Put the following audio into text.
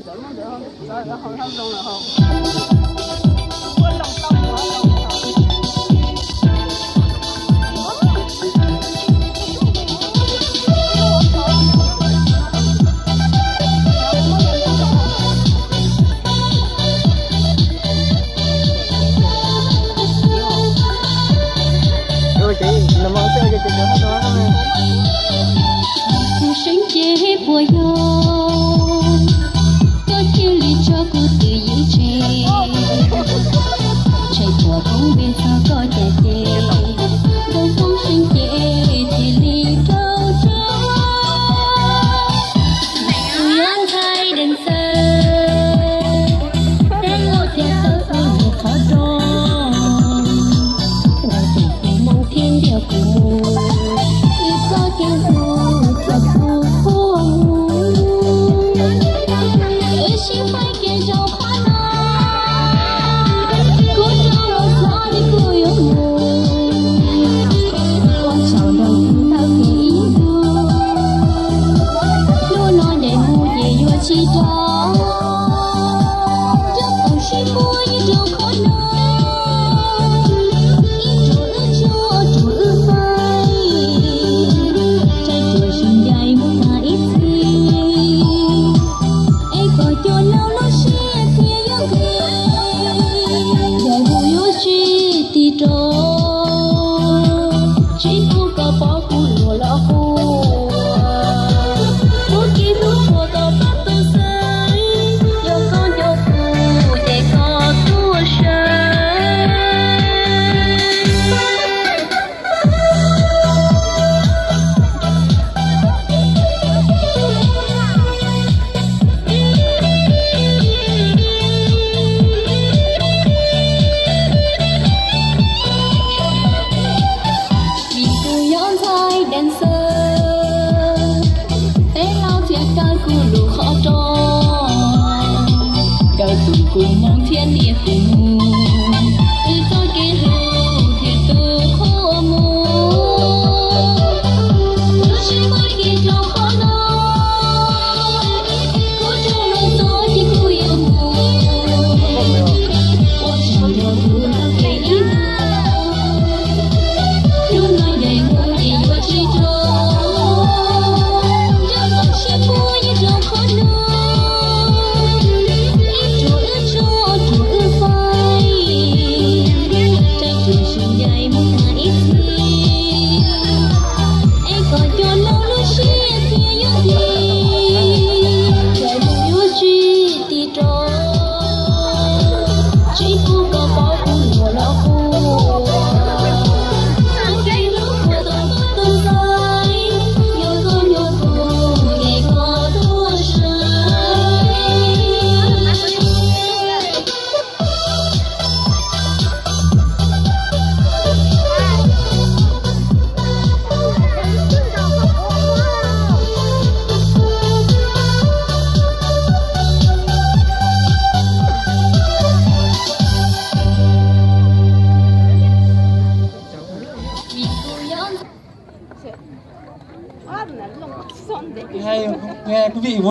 Kuv seev ces puas yog koj cia li tso kuv twm yim tseg, ntshai tsam koob npe txog koj cas ces, ntoo poob seev ces thiaj li raug tso. Kuv yuav ntxhais dees xawm, peb laus thiaj tawm kuv mus qhov rau, ua tus tus moo thiab ntiag kuv mus, wb txoj kev hlub txog kuv qhuav mus. Wb sib faib kev zoo qhov no, kuv rau los xyov li kuj yuav mus, ua tsaug rau kuv tau kev ib hnub, hnub no ncaim mus ces yuav tsis rov, nco tau sib muaj ib rau qhov no, ib rau wb tsuag rau wb faib, tsaib rau sib ncaim mus tag ib txhis, es kom cov laus lub siab thiaj yuav nqig, ncaim mus yuav tsis tig rov, tsis pub koj pom kuv luag los quaj, kuv kev hlub qhuav tau pab tu xwb, yog koj nco kuv ces koj tuaj saib. Vim kuv yog ntxhais dancer, peb laus thiaj kaw kuv lub qhov rau, kaw tus kuv moo thiab ntiag kuv mus, wb txoj kev hlub thiaj tu qhuav mus. Wb sib muaj kev zoo qhov no, kuv rau los xyov ces kuj yuav mus, ua tsaug rau kuv tau kev ib hnub, hnub no ncaim mus ces yuav tsis rov, nco tau sib muaj ib rau qhov no, ib rau wb tsuag rau wb faib, tsaib rau sib ncaim mus tag ib txhis, es kom cov laus lub siab thiaj yuav nqig, ncaim mus yuav tsis tig rov, tsis pub koj pom kuv luag los quaj, kev hlub qhuav tau pab tu xwb, yog koj nco kuv ces koj tuaj saib.